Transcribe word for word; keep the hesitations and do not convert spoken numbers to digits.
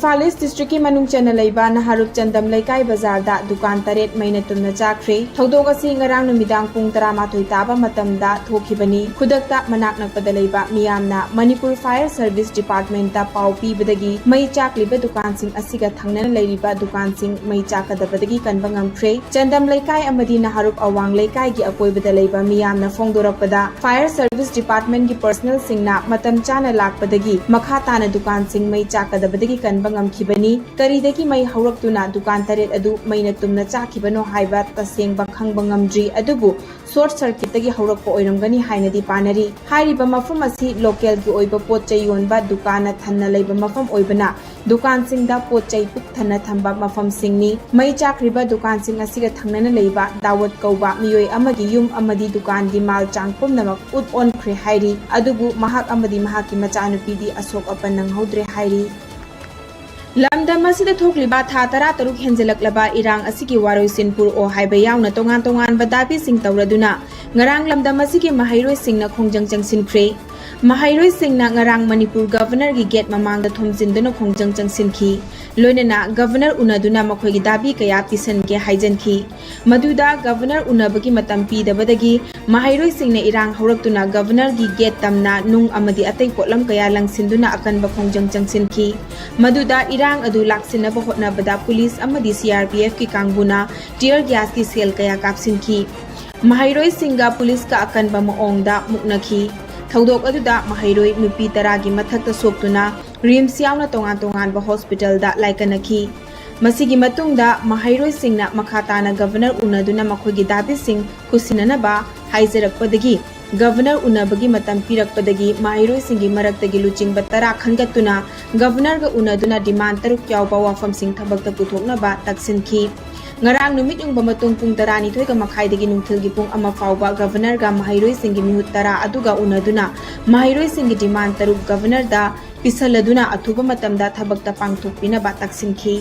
ꯏꯝꯐꯥꯜ ꯏꯁ ꯗꯤꯁꯇ꯭ꯔꯤꯛꯀꯤ ꯃꯅꯨꯡ ꯆꯟꯅ ꯂꯩꯕ ꯅꯍꯥꯔꯨꯞ ꯆꯟꯗꯝ ꯂꯩꯀꯥꯏ ꯕꯖꯥꯔꯗ ꯗꯨꯀꯥꯟ ꯇꯔꯦꯠ ꯃꯩꯅ ꯇꯨꯝꯅ ꯆꯥꯛꯈ꯭ꯔꯦ꯫ ꯊꯧꯗꯣꯛ ꯑꯁꯤ ꯉꯔꯥꯡ ꯅꯨꯃꯤꯗꯥꯡ ꯄꯨꯡ ꯇꯔꯥꯃꯥꯊꯣꯏ ꯇꯥꯕ ꯃꯇꯝꯗ ꯊꯣꯛꯈꯤꯕꯅꯤ꯫ ꯈꯨꯗꯛꯇ ꯃꯅꯥꯛ ꯅꯛꯄꯗ ꯂꯩꯕ ꯃꯤꯌꯥꯝꯅ ꯃꯅꯤꯄꯨꯔ ꯐꯥꯌꯔ ꯁꯔꯚꯤꯁ ꯗꯤꯄꯥꯔꯠꯃꯦꯟꯇ ꯄꯥꯎ ꯄꯤꯕꯗꯒꯤ ꯃꯩ ꯆꯥꯛꯂꯤꯕ ꯗꯨꯀꯥꯟꯁꯤꯡ ꯑꯁꯤꯒ ꯊꯪꯅꯅ ꯂꯩꯔꯤꯕ ꯗꯨꯀꯥꯟꯁꯤꯡ ꯃꯩ ꯆꯥꯛꯀꯗꯕꯗꯒꯤ ꯀꯟꯕ ꯉꯝꯈ꯭ꯔꯦ꯫ ꯆꯟꯗꯝ ꯂꯩꯀꯥꯏ ꯑꯃꯗꯤ ꯅꯍꯥꯔꯨꯞ ꯑꯋꯥꯡ ꯂꯩꯀꯥꯏꯒꯤ ꯑꯀꯣꯏꯕꯗ ꯂꯩꯕ ꯃꯤꯌꯥꯝꯅ ꯐꯣꯡꯗꯣꯔꯛꯄꯗ, ꯐꯥꯌꯔ ꯁꯔꯚꯤꯁ ꯗꯤꯄꯥꯔꯠꯃꯦꯟꯒꯤ ꯄꯔꯁꯅꯦꯜꯁꯤꯡꯅ ꯃꯇꯝ ꯆꯥꯅ ꯂꯥꯛꯄꯗꯒꯤ ꯃꯈꯥ ꯇꯥꯅ ꯗꯨꯀꯥꯟꯁꯤꯡ ꯃꯩ ꯆꯥꯛꯀꯗꯕꯗꯒꯤ ꯀꯟꯕ ꯉꯝꯈꯤꯕꯅꯤ꯫ ꯀꯔꯤꯗꯒꯤ ꯃꯩ ꯍꯧꯔꯛꯇꯨꯅ ꯗꯨꯀꯥꯟ ꯇꯔꯦꯠ ꯑꯗꯨ ꯃꯩꯅ ꯇꯨꯝꯅ ꯆꯥꯛꯈꯤꯕꯅꯣ ꯍꯥꯏꯕ ꯇꯁꯦꯡꯕ ꯈꯪꯕ ꯉꯝꯗ꯭ꯔꯤ, ꯑꯗꯨꯕꯨ ꯁꯣꯔꯠ ꯁꯔꯀꯤꯠꯇꯒꯤ ꯍꯧꯔꯛꯄ ꯑꯣꯏꯔꯝꯒꯅꯤ ꯍꯥꯏꯅꯗꯤ ꯄꯥꯅꯔꯤ꯫ ꯍꯥꯏꯔꯤꯕ ꯃꯐꯝ ꯑꯁꯤ ꯂꯣꯀꯦꯜꯒꯤ ꯑꯣꯏꯕ ꯄꯣꯠ ꯆꯩ ꯌꯣꯟꯕ ꯗꯨꯀꯥꯟꯅ ꯊꯟꯅ ꯂꯩꯕ ꯃꯐꯝ ꯑꯣꯏꯕꯅ, ꯗꯨꯀꯥꯟꯁꯤꯡꯗ ꯄꯣꯠ ꯆꯩ ꯄꯤꯛ ꯊꯟꯅ ꯊꯝꯕ ꯃꯐꯝꯁꯤꯡꯅꯤ꯫ ꯃꯩ ꯆꯥꯛꯈ꯭ꯔꯤꯕ ꯗꯨꯀꯥꯟꯁꯤꯡ ꯑꯁꯤꯒ ꯊꯪꯅꯅ ꯂꯩꯕ ꯗꯥꯋꯠ ꯀꯧꯕ ꯃꯤꯑꯣꯏ ꯑꯃꯒꯤ ꯌꯨꯝ ꯑꯃꯗꯤ ꯗꯨꯀꯥꯟꯒꯤ ꯃꯥꯜ ꯆꯥꯡ ꯄꯨꯝꯅꯃꯛ ꯎꯠ ꯑꯣꯟꯈ꯭ꯔꯦ ꯍꯥꯏꯔꯤ, ꯑꯗꯨꯕꯨ ꯃꯍꯥꯛ ꯑꯃꯗꯤ ꯃꯍꯥꯛꯀꯤ ꯃꯆꯥꯅꯨꯄꯤꯗꯤ ꯑꯁꯣꯛ ꯑꯄꯟ ꯅꯪꯍꯧꯗ꯭ꯔꯦ ꯍꯥꯏꯔꯤ꯫ ꯂꯝꯗꯝ ꯑꯁꯤꯗ ꯊꯣꯛꯂꯤꯕ ꯊꯥ ꯇꯔꯥꯇꯔꯨꯛ ꯍꯦꯟꯖꯂꯛꯂꯕ ꯏꯔꯥꯡ ꯑꯁꯤꯒꯤ ꯋꯥꯔꯣꯏꯁꯤꯟ ꯄꯨꯔꯛꯑꯣ ꯍꯥꯏꯕ ꯌꯥꯎꯅ ꯇꯣꯉꯥꯟ ꯇꯣꯉꯥꯟꯕ ꯗꯥꯕꯤꯁꯤꯡ ꯇꯧꯔꯗꯨꯅ ꯉꯔꯥꯡ ꯂꯝꯗꯝ ꯑꯁꯤꯒꯤ ꯃꯍꯩꯔꯣꯏꯁꯤꯡꯅ ꯈꯣꯡꯖꯪ ꯆꯪꯁꯤꯟꯈ꯭ꯔꯦ꯫ ꯃꯍꯩꯔꯣꯏꯁꯤꯡꯅ ꯉꯔꯥꯡ ꯃꯅꯤꯄꯨꯔ ꯒꯚꯔꯅꯔꯒꯤ ꯒꯦꯠ ꯃꯃꯥꯡꯗ ꯊꯣꯝꯖꯤꯟꯗꯨꯅ ꯈꯣꯡꯖꯪ ꯆꯪꯁꯤꯟꯈꯤ꯫ ꯂꯣꯏꯅꯅ ꯒꯚꯔꯅꯔ ꯎꯅꯗꯨꯅ ꯃꯈꯣꯏꯒꯤ ꯗꯥꯕꯤ ꯀꯌꯥ ꯄꯤꯁꯟꯒꯦ ꯍꯥꯏꯖꯟꯈꯤ꯫ ꯃꯗꯨꯗ ꯒꯚꯔꯅꯔ ꯎꯅꯕꯒꯤ ꯃꯇꯝ ꯄꯤꯗꯕꯗꯒꯤ ꯃꯍꯩꯔꯣꯏꯁꯤꯡꯅ ꯏꯔꯥꯡ ꯍꯧꯔꯛꯇꯨꯅ ꯒꯚꯔꯅꯔꯒꯤ ꯒꯦꯠ ꯇꯝꯅ ꯅꯨꯡ ꯑꯃꯗꯤ ꯑꯇꯩ ꯄꯣꯠꯂꯝ ꯀꯌꯥ ꯂꯪꯁꯤꯟꯗꯨꯅ ꯑꯀꯟꯕ ꯈꯣꯡꯖꯪ ꯆꯪꯁꯤꯟꯈꯤ꯫ ꯃꯗꯨꯗ ꯏꯔꯥꯡ ꯑꯗꯨ ꯂꯥꯛꯁꯤꯟꯅꯕ ꯍꯣꯠꯅꯕꯗ ꯄꯨꯂꯤꯁ ꯑꯃꯗꯤ ꯁꯤ ꯑꯥꯔ ꯄꯤ ꯑꯦꯐꯀꯤ ꯀꯥꯡꯕꯨꯅ tear gas ꯀꯤ shell ꯀꯌꯥ ꯀꯥꯞꯁꯤꯟꯈꯤ꯫ ꯃꯍꯩꯔꯣꯏꯁꯤꯡꯒ ꯄꯨꯂꯤꯁꯀ ꯑꯀꯟꯕ ꯃꯑꯣꯡꯗ ꯃꯨꯛꯅꯈꯤ꯫ ꯊꯧꯗꯣꯛ ꯑꯗꯨꯗ ꯃꯍꯩꯔꯣꯏ ꯅꯨꯄꯤ ꯇꯔꯥꯒꯤ ꯃꯊꯛꯇ ꯁꯣꯛꯇꯨꯅ ꯔꯤꯝꯁ ꯌꯥꯎꯅ ꯇꯣꯉꯥꯟ ꯇꯣꯉꯥꯟꯕ ꯍꯣꯁꯄꯤꯇꯥꯜꯗ ꯂꯥꯏꯀꯠꯅꯈꯤ꯫ ꯃꯁꯤꯒꯤ ꯃꯇꯨꯡꯗ ꯃꯍꯩꯔꯣꯏꯁꯤꯡꯅ ꯃꯈꯥ ꯇꯥꯅ ꯒꯚꯔꯅꯔ ꯎꯅꯗꯨꯅ ꯃꯈꯣꯏꯒꯤ ꯗꯥꯕꯤꯁꯤꯡ ꯈꯨꯠꯁꯤꯟꯅꯅꯕ ꯍꯥꯏꯖꯔꯛꯄꯗꯒꯤ, ꯒꯚꯔꯅꯔ ꯎꯅꯕꯒꯤ ꯃꯇꯝ ꯄꯤꯔꯛꯄꯗꯒꯤ ꯃꯍꯩꯔꯣꯏꯁꯤꯡꯒꯤ ꯃꯔꯛꯇꯒꯤ ꯂꯨꯆꯤꯡꯕ ꯇꯔꯥ ꯈꯟꯒꯠꯇꯨꯅ ꯒꯚꯔꯅꯔꯒ ꯎꯅꯗꯨꯅ demand ꯇꯔꯨꯛ ꯌꯥꯎꯕ ꯋꯥꯐꯝꯁꯤꯡ ꯊꯕꯛꯇ ꯄꯨꯊꯣꯛꯅꯕ ꯇꯛꯁꯤꯟꯈꯤ꯫ ꯉꯔꯥꯡ ꯅꯨꯃꯤꯠ ꯌꯨꯡꯕ ꯃꯇꯨꯡ ꯄꯨꯡ ꯇꯔꯥꯅꯤꯊꯣꯏꯒ ꯃꯈꯥꯏꯗꯒꯤ ꯅꯨꯡꯊꯤꯜꯒꯤ ꯄꯨꯡ ꯑꯃ ꯐꯥꯎꯕ ꯒꯚꯔꯅꯔꯒ ꯃꯍꯩꯔꯣꯏꯁꯤꯡꯒꯤ ꯃꯤꯍꯨꯠ ꯇꯔꯥ ꯑꯗꯨꯒ ꯎꯅꯗꯨꯅ ꯃꯍꯩꯔꯣꯏꯁꯤꯡꯒꯤ demand ꯇꯔꯨꯛ ꯒꯚꯔꯅꯔꯗ ꯄꯤꯁꯜꯂꯗꯨꯅ ꯑꯊꯨꯕ ꯃꯇꯝꯗ ꯊꯕꯛꯇ ꯄꯥꯡꯊꯣꯛꯄꯤꯅꯕ ꯇꯛꯁꯤꯟꯈꯤ꯫